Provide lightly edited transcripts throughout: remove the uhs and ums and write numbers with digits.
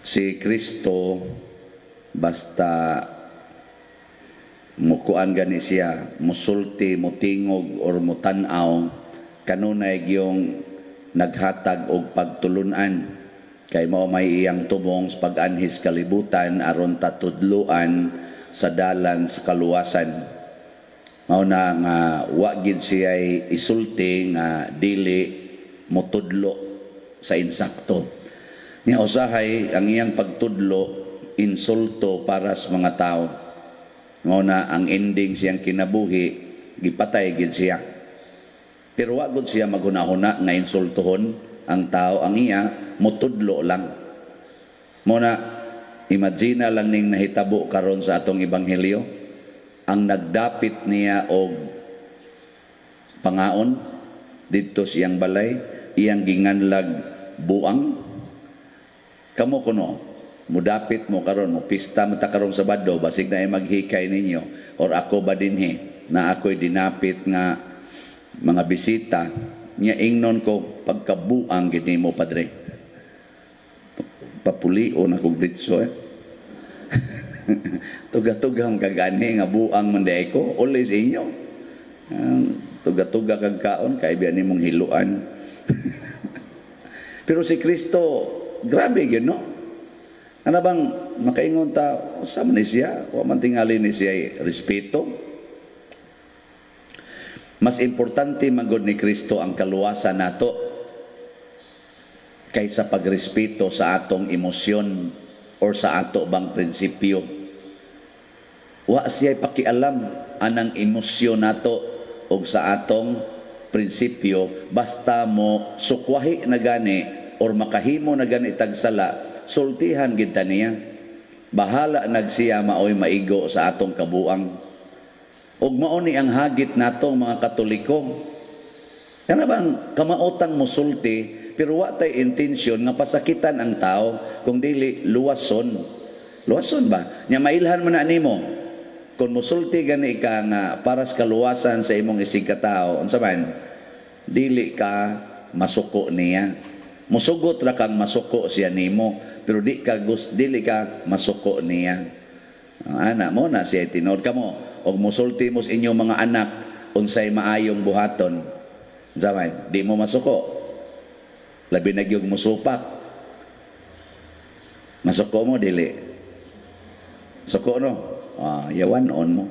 Si Kristo, basta mukuan gani siya, musulti, mutingog or mutan-aw, kanunay gyung naghatag og pagtulunan, kay mao may iyang tumong sa pag-anhis kalibutan aron tatudloan sa dalan sa kaluwasan. Mao na nga wa gid siya isulti nga dili motudlo sa insakto. Nya usahay ang iyang pagtudlo insulto para sa mga tao. Mao na ang ending siyang kinabuhi, gipatay gid siya. Pero wa gud siya maghuna-huna nga insultohon ang tao, ang iya motudlo lang. Mao na imagine lang ning nahitabo karon sa atong ebanghelyo, ang nagdapit niya og pangaon didto siyang balay, iyang ginganlag buang. Kamo kuno mudapit mo karon, mo pista mo ta karon Sabado, basig na ay maghikay ninyo or ako ba dinhi na ako'y dinapit nga mga bisita niya, ingnon ko, "Pagkabuang gid nimo, padre." Papulion akong ditso eh. Tuga-tuga ang kagani nga buang man diay ko uli sa inyo. Tuga-tuga kag kaon kay biya nimong hiluan. Pero si Kristo, grabe gyud, no? Ano bang makaingon ta, usa man ni siya, wa man tingali ni siya respeto. Mas importante man gud ni Kristo ang kaluwasan nato kaysa pagrespeto sa atong emosyon or sa ato bang prinsipyo. Wa siya pakialam anang emosyon nato og sa atong prinsipyo, basta mo sukwahi na gani or makahimo na gani tag sala, sultihan gid ta niya. Bahala nagsiya maoy maigo sa atong kabuang. Ug mao ni ang hagit natong mga Katoliko. Kana bang kamaotang musulti pero wa tay intensyon nga pasakitan ang tao, kung dili luwason. Luwason ba? Nya mailhan man na nimo. Kung musulti gani ka nga para sa kaluwasan sa imong isig katao, unsa man? Dili ka masuko niya. Musugot ra kang masuko siya nimo, pero di ka gust dili ka masuko niya. Ana mo na siya tinuod kamo og musulti mo sa inyong mga anak unsay maayong buhaton. Unsa man? Di mo masuko. Labi na gyud musupak. Masuko mo, dili? Suko, no? Ah, yawan on mo.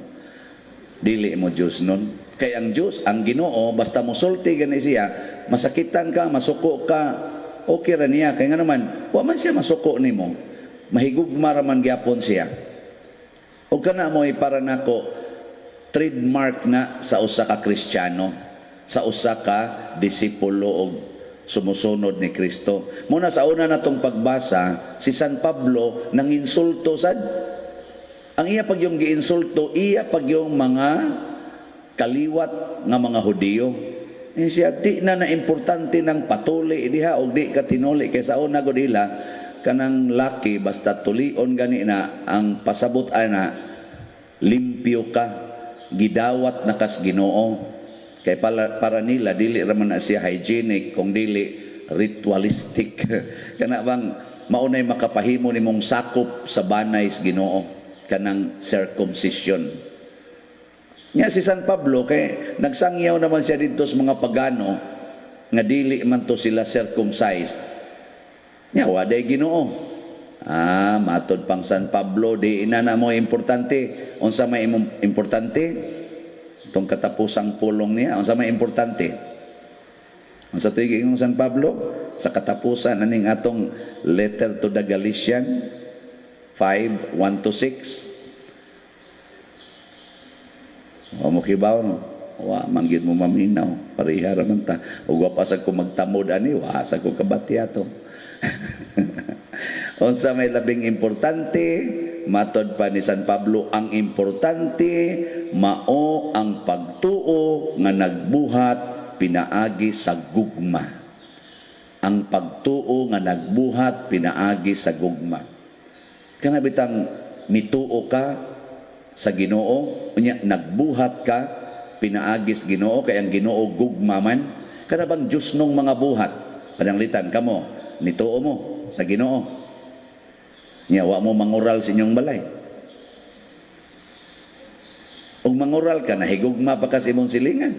Dili mo Diyos nun. Kay ang Diyos, ang Ginoo, basta musulti gani siya, masakitan ka, masuko ka, okay ra niya. Kay nga naman, wa man siya masuko nimo. Mahigugma ra man gyapon siya. O kana mo para nako trademark na sa usa ka Kristiyano, sa usa ka disipulo og sumusunod ni Kristo. Muna sa una natong pagbasa, si San Pablo nanginsulto sad. Ang iya pag yung giinsulto, iya pag yung mga kaliwat nga mga Hudiyo. Eh, siya, di na na importante ng patuli diha og di ka tinuli, kay sa una gud ila kanang laki basta tulion gani na, ang pasabot ana limpyo ka, gidawat na kas Ginoo. Kay para nila dili ra man na siya hygienic kung dili ritualistic, kana bang maunay makapahimo nimong sakop sa banay sa Ginoo, kanang circumcision. Nya si San Pablo, kay nagsangyaw naman siya dito sa mga pagano nga dili man to sila circumcised. Nya wa day Ginoo. Ah, matod pang San Pablo, di ina na mo importante. Unsa may imong importante? Itong katapusang pulong niya, unsa may importante? Unsa to'y giingon San Pablo? Sa katapusan aning atong letter to the Galatian 5, 1 to 6. Wa mo kibaw, no? Wa man gyud mo maminaw. Pareha ra man ta. Ug wa pa sa ko magtamod ani, wa sa ko kabati ato. Unsa may labing importante? Matod pa ni San Pablo, ang importante mao ang pagtuo nga nagbuhat pinaagi sa gugma. Ang pagtuo nga nagbuhat pinaagi sa gugma. Kana bitang mituo ka sa Ginoo, unya nagbuhat ka pinaagi sa Ginoo, kay ang Ginoo gugma man. Kana bang Diyos nung mga buhat? Pananglitan kamo, nituo mo sa Ginoo. Nya wa mo mangural sa inyong balay. Ug mangural ka, nahigugma pa ka sa imong silingan.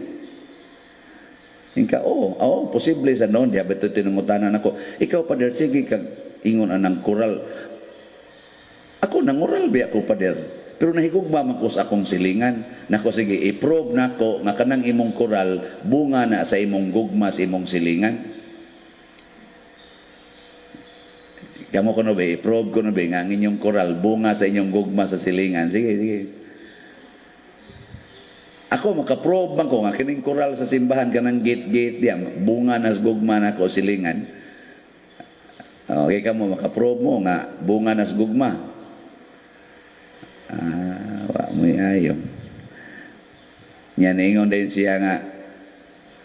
Inka, oo, oh, posible sa noon, diya ba ito tinungutanan ako. Ikaw, Pader, sige kag ingon anang kural. Ako, nangural biya ko, Pader. Pero nahigugma man ko sa akong silingan. Nako, sige, i-prove nako nga kanang imong kural, bunga na sa imong gugma sa imong silingan. Kamo ko no ba, i-prove ko no ba, nga ang inyong kural, bunga sa inyong gugma sa silingan. Sige, sige. Ako makaprobe man ko nga kining koral sa simbahan kanang gate-gate diya bunga nas gugma nako silingan. Okay ka mo makaprobe mo nga bunga nas gugma. Ah, wa mo ayo. Nya niingon din siya nga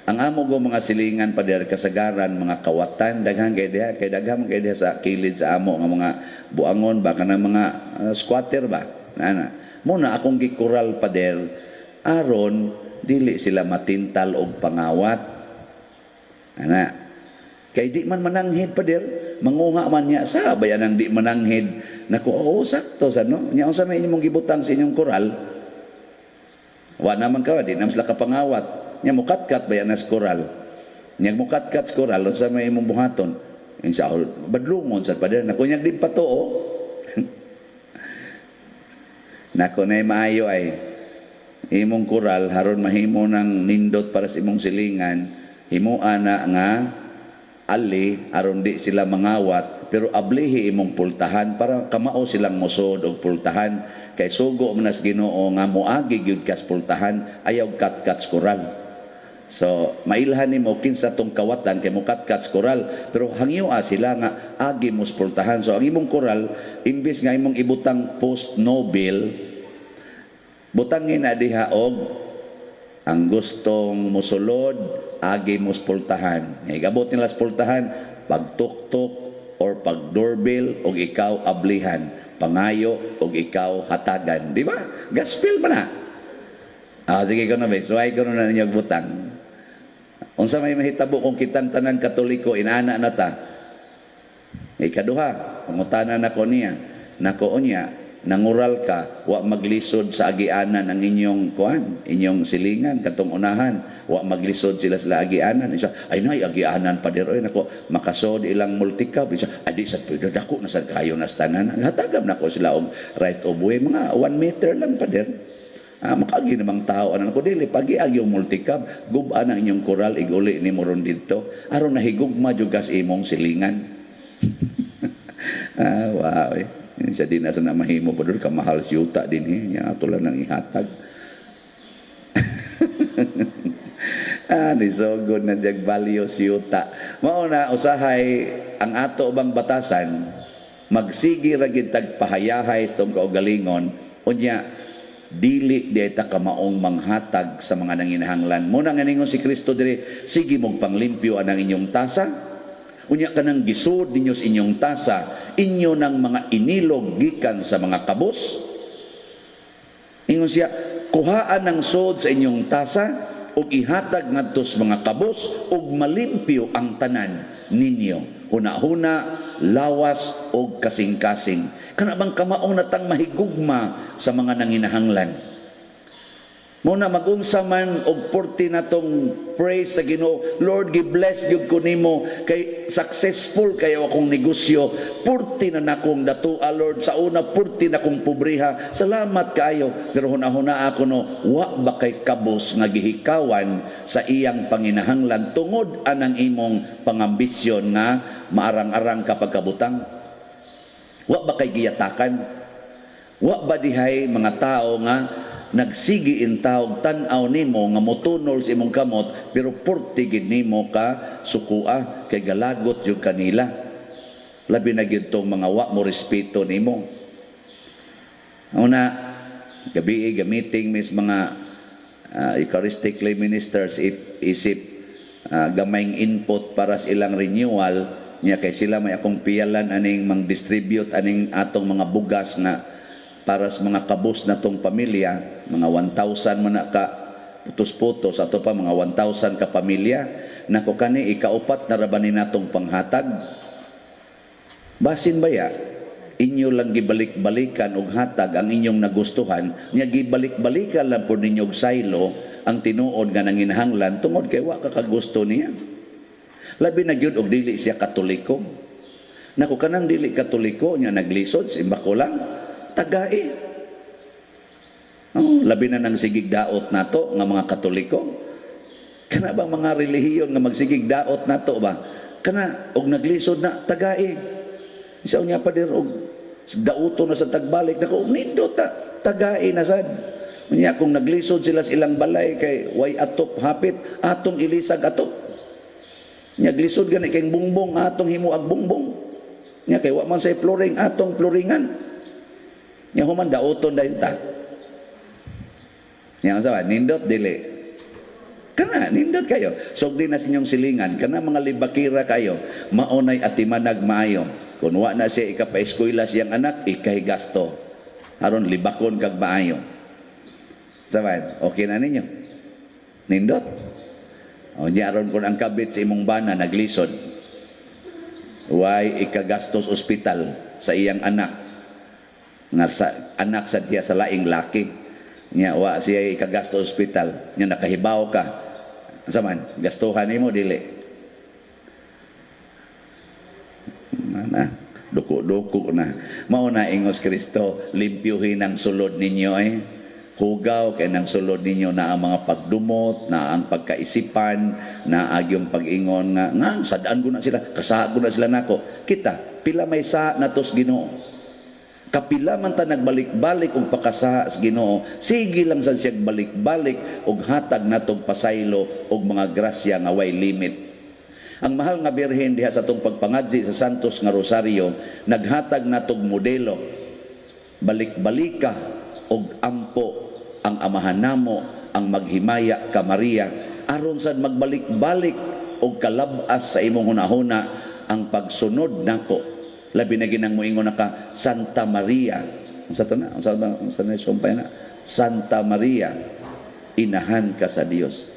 ang amo go mga silingan pa diha kasagaran mga kawatan daghan kay diha kay daghan kay diha sa kilid sa amo nga mga buangon ba kanang mga squatter ba nana mo na akong gikural pader aron dili sila matintal og pangawat ana kay di man mananghid pader manguha man niya sa bayan ang di mananghid nako oo sakto sa no nya unsa may inyong gibutang sa inyong koral wa naman ka di naman sila kapangawat nya mukatkat bayan nas koral nya mukatkat sa koral unsa may imong buhaton insa badlungon sad pader nako nya di pa tuo nako nay maayo ay imong koral haron mahimo ng nindot para sa imong silingan himua na nga ali aron di sila mangawat pero ablihi imong pultahan para kamao silang mosod og pultahan kay sugo man nas Ginoo nga moagi gyud kas pultahan ayaw katkat koral. So mailhan nimo kinsa tong kawatan kay mokatkat koral pero hangyoa sila nga agi mos pultahan. So ang imong koral imbis nga imong ibutang post nobel butangin na diha og ang gustong musulod agi mos pultahan. Ngay gabot nila sa pultahan pagtuktok or pag doorbell og ikaw ablihan, pangayo og ikaw hatagan, di ba? Gospel man na. Ah, sige ko na be, suway ko na ninyo butang. Unsa may mahitabo kung kitang tanang Katoliko inana na ta? Ikaduha, pangutana nako niya. Nako niya, nangural ka, wa maglisod sa agianan ang inyong kuan, inyong silingan katong unahan, wa maglisod sila sa agianan. Isa, ay nay agianan pa oy nako, makasod ilang multicab. Isa, adi sa pwede dako na sad kayo na tanan. Hatagam nako sila og right of way, mga 1 meter lang pader. Ah, makaagi namang tao anan ko dili pagi-agi yung multicab, gub-an ang inyong koral iguli nimo ron didto aron nahigugma jud kas imong silingan. Ah, wow. Eh. Siya din na sa mahimo pa doon, kamahal si yuta din eh. Nya ato lang nang ihatag. Ah, ni so good na siya value si yuta. Mao na usahay ang ato bang batasan magsigi ra gid tag pahayahay sa tong kaugalingon unya dili di ta kamaong manghatag sa mga nanginahanglan. Muna nga ningon si Kristo diri, sige mong panglimpyo anang inyong tasa. Unya kanang gisud ninyo sa inyong tasa, inyo ng mga inilog gikan sa mga kabos. Ingon siya, kuhaan ang sod sa inyong tasa ug ihatag ngadto sa mga kabos ug malimpyo ang tanan ninyo. Huna-huna, lawas ug kasing-kasing. Kana bang kamaong natang mahigugma sa mga nanginahanglan? Muna magunsa man og porti na tong praise sa Ginoo, Lord, gi-bless gyud ko nimo kay successful kayo akong negosyo. Porti na nakong datua, Lord, sa una porti na kong pobriha. Salamat kaayo. Pero huna-huna ako no, wa ba kay kabos nga gihikawan sa iyang panginahanglan tungod anang imong pangambisyon nga maarang-arang kapag kabutang? Wa ba kay giyatakan? Wa ba dihay mga tao nga nagsigi intawog tan-aw nimo nga motunol sa imong kamot pero porti gid nimo ka sukua kay galagot jud kanila, labi na gyud tong mga wa mo respeto nimo. Una gabi gamiting mis mga Eucharistic lay ministers isip gamayng input para sa ilang renewal niya kay sila may akong piyalan aning mang-distribute aning atong mga bugas nga para sa mga kabus na tong pamilya, mga 1,000 man na ka putos-putos, ato pa mga 1,000 ka pamilya, nako kani ikaupat na ra ba ni natong panghatag? Basin ba ya? Inyo lang gibalik-balikan og hatag ang inyong nagustuhan nya, gibalik-balikan lang po ninyo og saylo ang tinuod nga nanginahanglan tungod kay wa ka kagusto niya. Labi na gyud og dili siya Katoliko. Nako, kanang dili Katoliko nya naglisod, simbako lang, tagai. Oh, labi na nang sigig daot nato nga mga Katoliko. Kana bang mga relihiyon nga magsigig daot nato ba? Kana og naglisod na, tagai. Isa niya pa dir og dauto na sa tagbalik, nako, nindot ta, tagai na sad. Unya kung naglisod sila sa ilang balay kay way atop hapit, atong ilisag atop. Nya glisod gani kay bungbong, atong himuag bungbong. Nya kay wa man say flooring, atong flooringan. Nya human, dauton dayon ta. Nya unsa ba? Nindot dili? Kana nindot kayo. Sugdi na sa inyong silingan, kana mga libakira kayo, maunay atimanag maayo. Kung wa na siya ikapaeskwela siyang anak, ikay gasto. Aron libakon kag maayo. Saban, okay na ninyo? Nindot? O niya aron kung ang kabit sa imong bana naglisod, way ikagastos ospital sa iyang anak. Nga sa anak sa diya sa laing laki. Nya wa siya ikagastos ospital. Nya nakahibaw ka. Asa man, gastuhan nimo dili? Na, na duko-duko na. Mao na ingos Kristo, limpyuhin ang sulod ninyo eh. Hugaw kay nang sulod ninyo na ang mga pagdumot, na ang pagkaisipan, na agyong pag-ingon nga, nga sadaan ko na sila, kasaha ko na sila nako. Kita, pila may sa natos Ginoo. Kapila man ta nagbalik-balik og pakasaha sa Ginoo, sige lang sa siya balik-balik og hatag natong pasaylo og mga grasya nga way limit. Ang mahal nga Birhen diha sa atong pagpangadzi sa Santos nga Rosario, naghatag natog modelo. Balik-balika og ampo ang Amahan namo, ang maghimaya ka Maria, aron sad magbalik-balik og kalabas sa imong hunahuna ang pagsunod nako. Labi na ginang moingon na ka Santa Maria. Unsa to na? Unsa na? Unsa na sumpay na? Santa Maria, inahan ka sa Dios.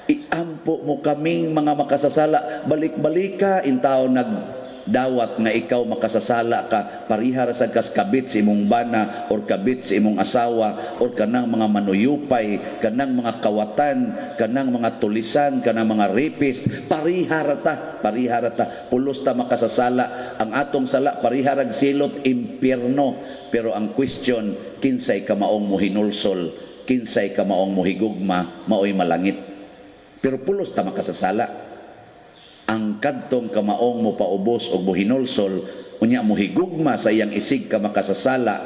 Iampo mo kaming mga makasasala. Balik-balika intaw nagdawat nga ikaw makasasala ka, pariha ra sad kas kabit sa imong bana or kabit sa imong asawa or kanang mga manuyupay, kanang mga kawatan, kanang mga tulisan, kanang mga rapist. Pariha ra ta, pariha ra ta, pulos ta makasasala. Ang atong sala pariha rag silot impyerno. Pero ang question, kinsay kamaong mohinulsol, kinsay kamaong mohigugma, maoy malangit. Pero pulos ta makasasala. Ang kadtong kamaong mo paubos og mohinulsol unya mohigugma sa iyang isig ka makasasala,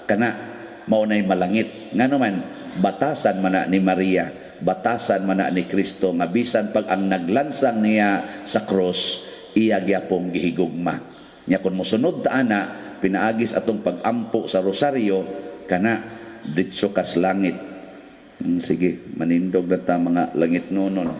kana mao nay malangit. Ngano man, batasan man na ni Maria, batasan man na ni Kristo nga bisan pag ang naglansang niya sa cross, iya gyapong gihigugma. Nya kun mosunod ta ana pinaagis atong pagampo sa rosaryo, kana ditso kas langit. Sige, manindog na ta mga langit nonon.